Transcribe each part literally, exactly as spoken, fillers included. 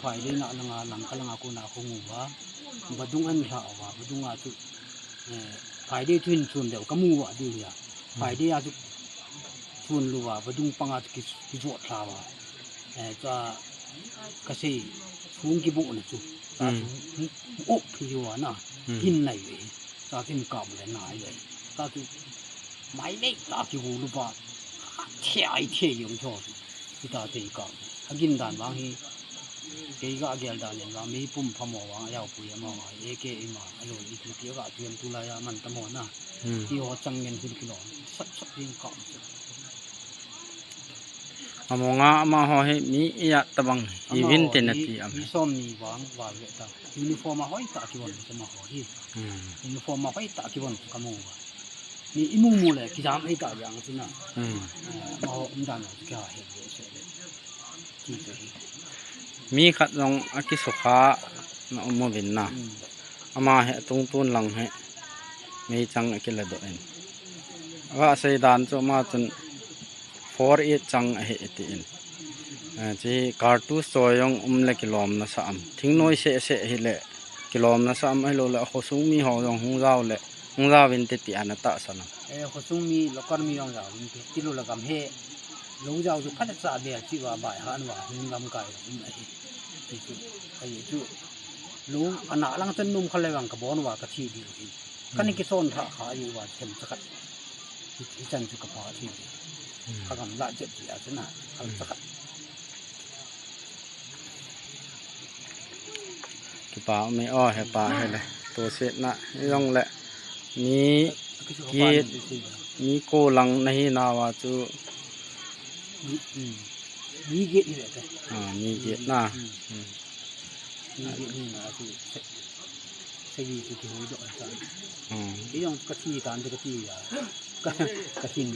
Friday na langa, Langka langa kona kahung uva, vadung ahin lha uva, vadung a chu, eh, Friday chu hin chun deu kamu uva diu ahi. Friday a chu chun lou uva, vadung panga chu ki, kijot lha uva. Eh, chua kasei, sung kibohna chu. Chua chu, hmm, op phi uva na, kin nai ve. Chua kin kap le nai ve. Chua chu, mai nei ta kibu lou uva. Thei ai thei jong chu. Kita tei kap. Agin dan vang hi. Kei ga gel dan in vang mi pum phamo vang a yaopui amaho. Eke ima. Alo i ti ti ga tuem tulai a man tamo na. Hmm. Ti ho chang ngen hun kilo. Sat sat ding kap. Amonga amaho hi mi ijat tabang hi vin te na ti am. Mi som ni vang val ve ta. Uniform a hoitah kivon amaho hi. Hmm. Uniform a hoitah kivon kamu uva. Mi imu mu le kijam ei ta jang chu na. Hmm. Eh, amaho um dan na kia he ve se le. Ti chu hi. Mi khat jong akisukha na um uvin na. Hmm. Ama hi atungtun lang hi meichang akiladoh in. Aga sei dan chu ama chun four eight chang ahi ati in. Eh, chi kartus choi jong um le kilom nasa am. Thingnoi seh seh hi le kilom nasa am ahilou le khosung mi ho jong hung jao le, hung jao vin te ti ana tahsan am. Eh, khosung mi, local mi jong jao vin te, tilou le gam he. Lou jao chu phat cha be chi uva bai han uva hung lamkai um ahi. Ti chu, ahi chu. Lou ana lang chan num kha le vang kabon uva kathi diu hi. Kani kison tha kha ahi uva chem cha khat. Hi, hichan chu kapa thi. Hmm. Kagam la chet ti a chu na, kal cha khat. Kipa um e, o, hepa he le. To se na, jong le. Mi, ki, mi ko lang nahi nauva chu. Mi, hmm. Mi get hi le te. Ah, mi get na. Hmm. Hmm. Mi get hi na chu. Sagi chu kihui doh tan. Hmm. Kei jong kathi tan te kati a. Ka, kahin.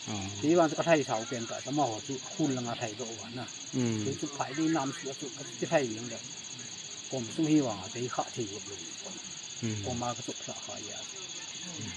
Hmm. Kei vang chu kalhai sao pen ta, amaho chu khul langa lhai doh uva na. Hmm. Kei chu Friday nam su chu kati lhai jeng le. Kom sung hi vang a kei kha thei jep lou. Hmm. Kom a kachop lha kha a. Hmm.